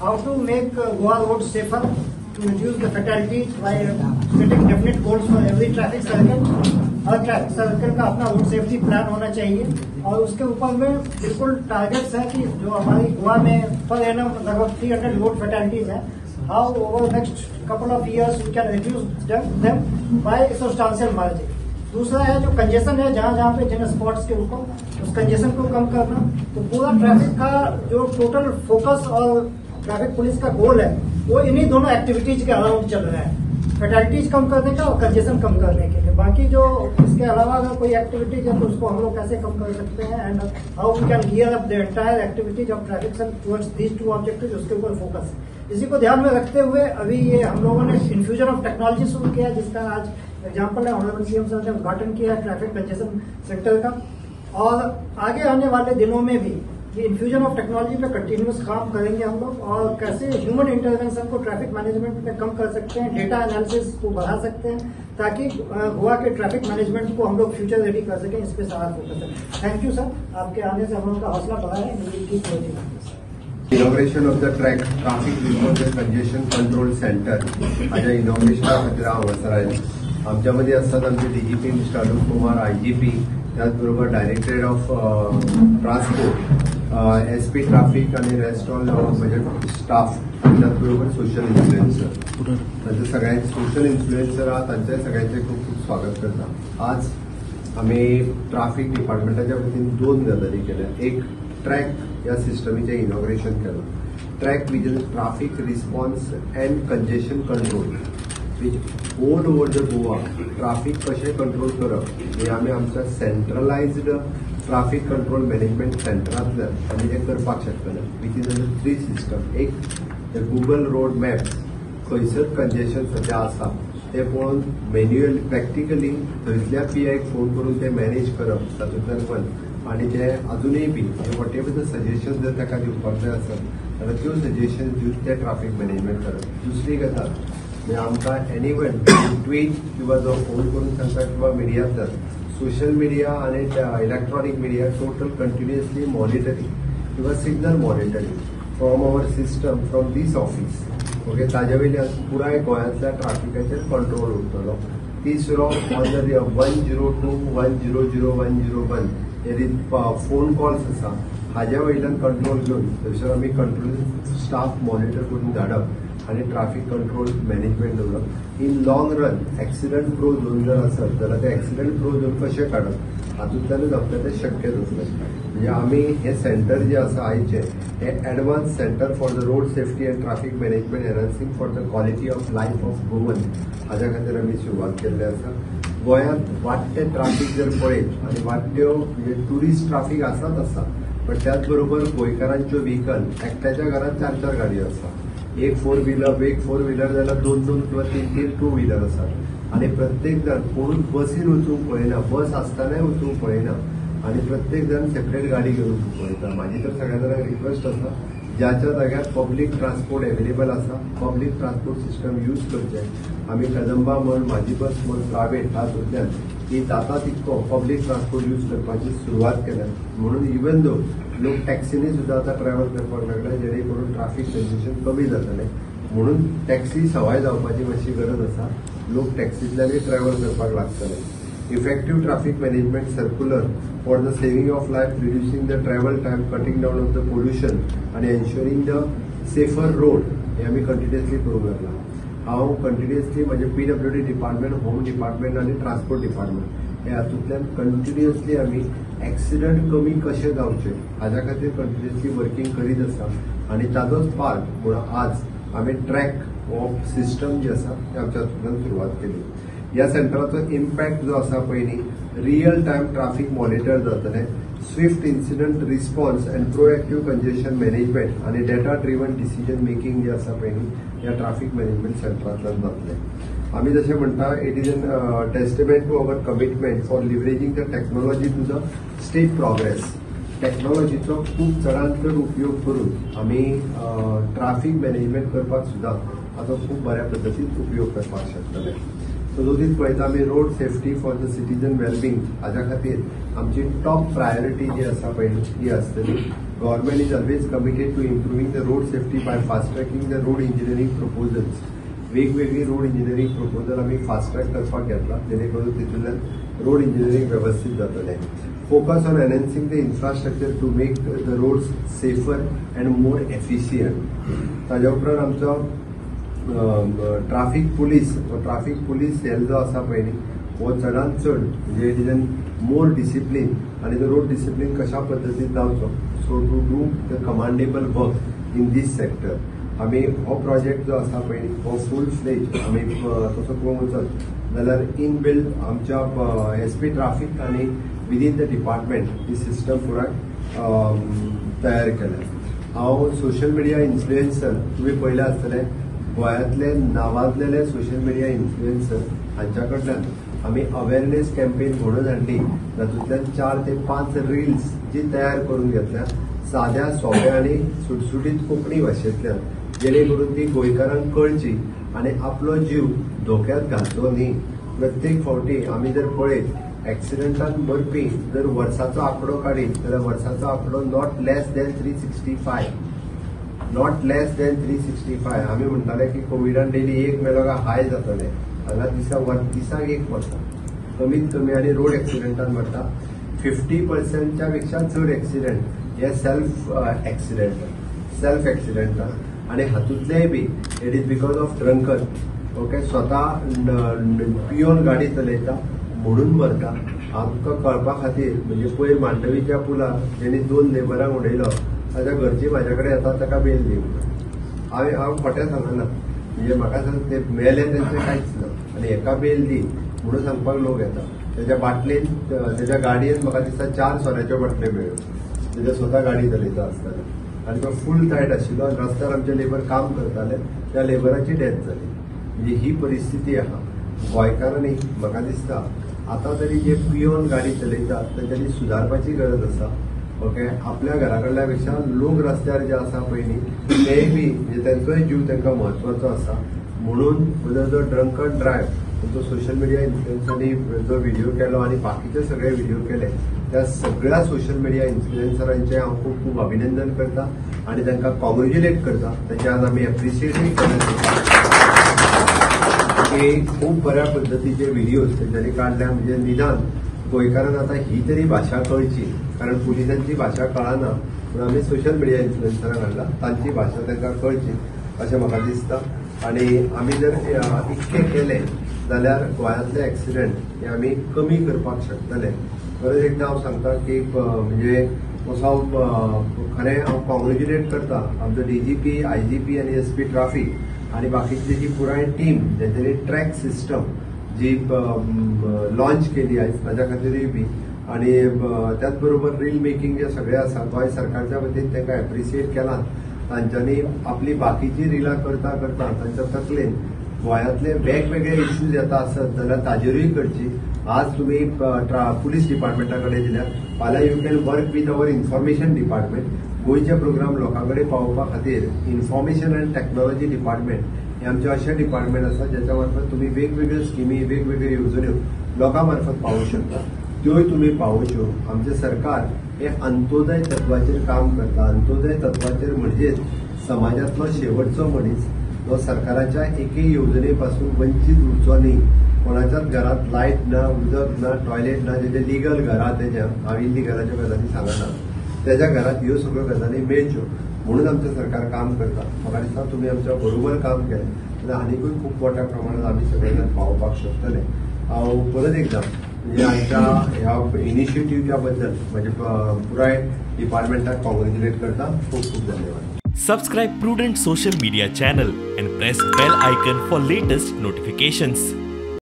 How to make Goa road safer, to reduce the fatalities by setting definite goals for every traffic circle. Her traffic circle का अपना road safety plan होना चाहिए और उसके ऊपर में बिल्कुल टारगेट्स है कि जो हमारी गोवा में पर एनम लगभग 300 रोड फैटेलिटीज है, how over next couple of years we can reduce them by substantial margin. दूसरा है जो कंजेशन है जहां जहां पे जिन स्पॉट्स के ऊपर, उस कंजेशन को कम करना। तो पूरा ट्रैफिक का जो टोटल फोकस और ट्रैफिक पुलिस का गोल है वो इन्हीं दोनों एक्टिविटीज के अराउंड चल रहा है, फैटेलिटीज कम करने का और कंजेशन कम करने के लिए। बाकी जो इसके अलावा अगर कोई एक्टिविटीज है तो उसको हम लोग कैसे कम कर सकते हैं and how we can gear up the entire activities of traffic cell towards these two objectives, उसके ऊपर फोकस है। इसी को ध्यान में रखते हुए अभी ये हम लोगों ने इन्फ्यूजन ऑफ टेक्नोलॉजी शुरू किया, जिसका आज एग्जाम्पल है ऑनरेबल सीएम सर ने उद्घाटन किया है ट्रैफिक कंजेशन सेंटर का। और आगे आने वाले दिनों में भी ये infusion of technology pay continuous काम करेंगे हम लोग और कैसे ह्यूमन इंटरवेंशन को ट्रैफिक मैनेजमेंट में कम कर सकते हैं, डेटा एनालिसिस को बढ़ा सकते हैं, ताकि गोवा के ट्रैफिक मैनेजमेंट को हम लोग फ्यूचर रेडी कर सकें। इस पे सारा फोकस है। Thank you sir, आपके आने से हम लोगों का हौसला बढ़ा है। Inauguration of the track traffic response and congestion control centre हाज्या इनॉग्रेशना खातीर हांव हांगासर आयला। आमच्या मदीं आसतात आमचे DGP mister Alok Kumar, IGP, त्याचबरोबर directorate of transport, SP traffic आनी रेस्ट ऑल म्हजे स्टाफ, त्याचबरोबर सोशल इन्फ्लुएन्सर, तांचे सगळ्यांचे सोशल इन्फ्लुएन्सर आहा तांचे सगळ्यांचे खूब खूब स्वागत करता। आज आमी ट्राफीक डिपार्टमेंटाच्या वतीन दोन गजाली केल्या। एक ट्रॅक ह्या सिस्टमीचें इनॉग्रेशन केलां। Track which is traffic response and congestion control, which all over the Goa traffic कशें कंट्रोल करप हें आमी आमच्या सेंट्रलायज्ड ट्राफीक कंट्रोल मॅनेजमेंट सेंटरांतल्यान आमी तें करपाक शकतले, which is under three system. एक गुगल रोड मॅप्स, खंयसर कंजेशन सद्या आसा तें पळोवन मॅन्युअली प्रॅक्टिकली थंयसल्या पीआयक फोन करून तें मॅनेज करप तातूंतल्यान वन, आनी ते अजुनूय बी what ever the suggestion जर ताका दिवपाक जाय आसत जाल्यार त्यो सजेशन दिवन ते ट्राफीक मॅनेजमेंट करप। दुसरी गजाल म्हणजे आमकां एनीवन ट्वीट किंवा जो फोन करून सांगता किंवा मिडियांतल्यान सोशल मिडिया आनी electronic media total continuously monitoring किंवा signal monitoring from our system from this office, okay, ताजे वयल्यान पुराय गोंयांतल्या ट्राफिकाचेर कंट्रोल उरतलो। तिसरो ऑन the 102 100 101 हे फोन कॉल्स आसा हाज्या वयल्यान कंट्रोल घेवन थंयसर आमी कंट्रोल स्टाफ मॉनिटर करून धाडप आनी ट्राफीक कंट्रोल मॅनेजमेंट दवरप। In long run accident prone zone जर आसत जाल्यार ते एक्सिडंट प्रो झोन कशें काडप हातूंतल्यानूच आमकां तें शक्य जातलें। म्हणजे आमी हें सेंटर जें आसा आयचें हें advance centre for the road safety and traffic management enhancing for the quality of life of Goan हाज्या खातीर आमी सुरवात केल्ली आसा। गोंयांत वाडटे ट्राफीक जर पळयत आनी वाडट्यो म्हणजे ट्युरिस्ट ट्राफीक आसाच आसा, पण त्याच बरोबर गोंयकारांच्यो व्हिकल एकट्याच्या घरांत 4 4 गाडयो आसा, एक फोर व्हिलर, एक फोर व्हिलर जाल्यार 2 2 किंवा 3 3 टू व्हिलर आसात आनी प्रत्येक जाण कोणूच बसीन वचूंक पळयना, बस आसतनाय वचूंक पळयना आनी प्रत्येक जाण सेपरेट गाडी घेवन वचूंक पळयता। म्हाजी तर सगळ्या जाणांक रिक्वेस्ट आसा, ज्याच्या जाग्यार पब्लीक ट्रान्सपोर्ट एवेलेबल आसा पब्लीक ट्रान्सपोर्ट सिस्टम यूज करचें। आमी कदंबा म्हण, म्हाजी बस म्हण, प्रायवेट हातूंतल्यान ही जाता तितको पब्लीक ट्रान्सपोर्ट यूज करपाची सुरवात केल्या, म्हणून इवन दो लोक टॅक्सीनी सुद्दां आतां ट्रॅव्हल करपाक लागले जेणे करून ट्राफीक कंजेशन कमी जातलें, म्हणून टॅक्सी सवाय जावपाची मातशी गरज आसा, लोक टॅक्सींतल्यानूय ट्रॅव्हल करपाक लागतले। Effective traffic management circular for the saving of life, reducing the travel time, cutting down of the pollution आनी एन्श्युरींग the safer road हे आमी कंटिन्युअसली करूंक लागला। हांव कंटिन्युअसली म्हजें PWD department, home department आनी ट्रान्सपोर्ट डिपार्टमेंट हे हातूंतल्यान कंटिन्युअसली आमी एक्सिडंट कमी कशे जावचे हाज्या खातीर कंटिन्युअसली वर्किंग करीत आसा आनी ताजोच पार्ट म्हणून आज आमी ट्रॅक हो सिस्टम जी आसा ती आमच्या हातूंतल्यान सुरवात केली। ह्या सेंटराचो इम्पॅक्ट जो आसा पयलीं रियल टायम ट्राफीक मॉनिटर जातलें, swift incident response and proactive congestion management आनी डेटा ड्रिवन डिसिजन मेकिंग जे आसा पयलीं ह्या ट्राफीक मॅनेजमेंट सेंटरांतल्यान जातलें। आमी जशें म्हणटा it is an testament to our commitment for leveraging the technology to the state progress. टॅक्नोलॉजीचो खूब चडांत चड उपयोग करून आमी ट्राफीक मॅनेजमेंट करपाक सुद्दां हाचो खूब बऱ्या पद्दतीन उपयोग करपाक शकतले। सदोदीत पळयता आमी road safety for the citizen wellbeing हाज्या खातीर आमची टॉप प्रायोरिटी जी आसा पळय ती आसतली। Government is always committed to improving the road safety by fast tracking the road engineering proposals. वेगवेगळी रोड इंजिनियरींग प्रपोजल आमी फास्ट ट्रॅक करपाक घेतला जेणे करून तितूंतल्यान रोड इंजिनियरींग वेवस्थीत जातलें. Focus on enhancing the infrastructure to make the roads safer and more efficient. ताज्या उपरांत आमचो ट्राफीक पुलीस सेल जो आसा पळय न्ही हो चडांत चड म्हणजे it is an more discipline आनी तो रोड डिसिप्लीन कशा पद्दतीन जावचो, so to do the commendable work in this sector. आमी हो प्रोजेक्ट जो आसा पळय हो फूल फ्लेज आमी तसो पळोवंक वचत जाल्यार इन बिल्ड आमच्या एस पी ट्राफीक आनी within the department he system पुराय तयार केल्या. हांव सोशल मिडिया इन्फ्लुएन्सर तुमी पळयलें आसतलें, गोंयांतले नांवाजलेले सोशल मिडिया इन्फ्लुएन्सर हांच्या कडल्यान आमी अवेरनेस कॅम्पेन घडोवन हाडली. तातूंतल्यान 4 ते 5 रिल्स जी तयार करून घेतल्या साद्या सोंप्या आनी सुटसुटीत कोंकणी भाशेंतल्यान, जेणे करून ती गोंयकारांक कळची आनी आपलो जीव धोक्यांत घालचो न्ही. प्रत्येक फावटी आमी जर पळयत एक्सिडंटान मरपी जर वर्साचो आंकडो काडीत जाल्यार वर्साचो आंकडो not less than 365, not less than 365. आमी म्हणटाले की कोविडान डेली एक मेलो काय हाय जातले, हांगा दिसाक एक मरता कमीत कमी. आनी रोड एक्सिडंटान मरता 50%च्या पेक्षा चड एक्सिडंट हे सेल्फ एक्सिडंटान. आनी हातूंतलेय बी it is because of drunken. Okay, स्वता पियोन गाडी चलयता म्हणून मरता. आमकां कळपा खातीर म्हणजे पयर मांडवीच्या पुलार जेणी 2 लेबरांक उडयलो ताच्या घरची म्हाज्या कडेन येता ताका बेल दी. हांव खोटें सांगना, म्हणजे म्हाका सांग ते मेले तेंचें कांयच ना आनी हेका बेल दी म्हणून सांगपाक लोक येता. तेज्या बाटलेन तेज्या गाडयेन म्हाका दिसता 4 सोऱ्याच्यो बाटल्यो मेळ्ळ्यो तेज्या स्वता गाडी चलयता आसतना. आनी तो फूल टायट आशिल्लो आनी रस्त्यार आमचे लेबर काम करताले, त्या लेबराची डेथ जाली. म्हणजे ही परिस्थिती आहा. गोंयकारांनी म्हाका दिसता आतां तरी जे पियोन गाडी चलयतात तेंच्यांनी सुदारपाची गरज आसा. ओके, आपल्या घरा कडल्या पेक्षा लोक रस्त्यार जे आसा पळय न्ही तेय बी म्हणजे तेंचोय जीव तांकां म्हत्वाचो आसा. म्हणून जो ड्रंकन ड्रायव्ह जो सोशल मिडिया इन्फ्लुएन्सरांनी जो व्हिडिओ केलो आनी बाकीचे सगळे व्हिडिओ केले त्या सगळ्या सोशल मिडिया इन्फ्लुएन्सरांचें हांव खूब खूब अभिनंदन करता आनी तांकां कॉंग्रेच्युलेट करता. ताच्या आज आमी एप्रिशिएटूय करता की खूब बऱ्या पद्दतीचे व्हिडिओज तेंच्यांनी काडल्या. म्हणजे निदान गोंयकारांक आतां ही तरी भाशा कळची, कारण पुलिसांची भाशा कळना पूण आमी सोशल मिडिया इन्फ्लुएन्सरांक हाडला तांची भाशा तांकां कळची अशें म्हाका दिसता. आनी आमी जर इतकें केलें जाल्यार गोंयांतले एक्सिडंट हे आमी कमी करपाक शकतले. परत एकदां हांव सांगता की म्हणजे असो हांव खरें हांव कॉंग्रेच्युलेट करता आमचो डीजीपी, आयजीपी आनी एस पी ट्राफीक आनी बाकीची जी पुराय टीम जेंच्यांनी ट्रॅक सिस्टम जी लॉन्च केली आयज ताज्या खातीरूय बी. आनी त्याच बरोबर रील मेकिंग जे सगळें आसा गोंय सरकारच्या वतीन तांकां एप्रिशिएट केलां. तांच्यांनी आपली बाकीची रिलां करता करता तांच्या तकलेन गोंयांतले वेगवेगळे इश्यूज येता आसत जाल्यार ताजेरूय करची. आज तुमी पुलीस डिपार्टमेंटा कडेन दिल्या, फाल्यां you can work with our information department. गोंयचे प्रोग्राम लोकां कडेन पावोवपा खातीर इन्फॉर्मेशन अँड टॅक्नॉलॉजी डिपार्टमेंट हे आमचे अशें डिपार्टमेंट आसा ज्याच्या मार्फत तुमी वेगवेगळ्यो स्किमी वेगवेगळ्यो येवजण्यो लोकां मार्फत पावोवंक शकता, त्योय तुमी पावोवच्यो. आमचें सरकार हे अंत्योदय तत्वाचेर काम करता. अंत्योदय तत्वाचेर म्हणजेच समाजांतलो शेवटचो मनीस जो सरकाराच्या एके येवजणे पासून वंचीत उरचो न्ही. कोणाच्याच घरांत लायट ना, उदक ना, टॉयलेट ना, जेजे लिगल घरां तेज्या हांव इल्लिगलाच्यो गजाली सांगना, तेज्या घरांत ह्यो सगळ्यो गजाली मेळच्यो म्हणून आमचें सरकार काम करता. म्हाका दिसता तुमी आमच्या बरोबर काम केलें जाल्यार आनिकूय खूब मोठ्या प्रमाणात आमी सगळे जाण पावोवपाक शकतले. हांव परत एकदां म्हणजे आमच्या ह्या इनिशिएटिव्हच्या बद्दल म्हणजे पुराय डिपार्टमेंटाक कॉंग्रेच्युलेट करता. खूब खूब धन्यवाद. Subscribe Prudent Social Media channel and press bell icon for latest notifications.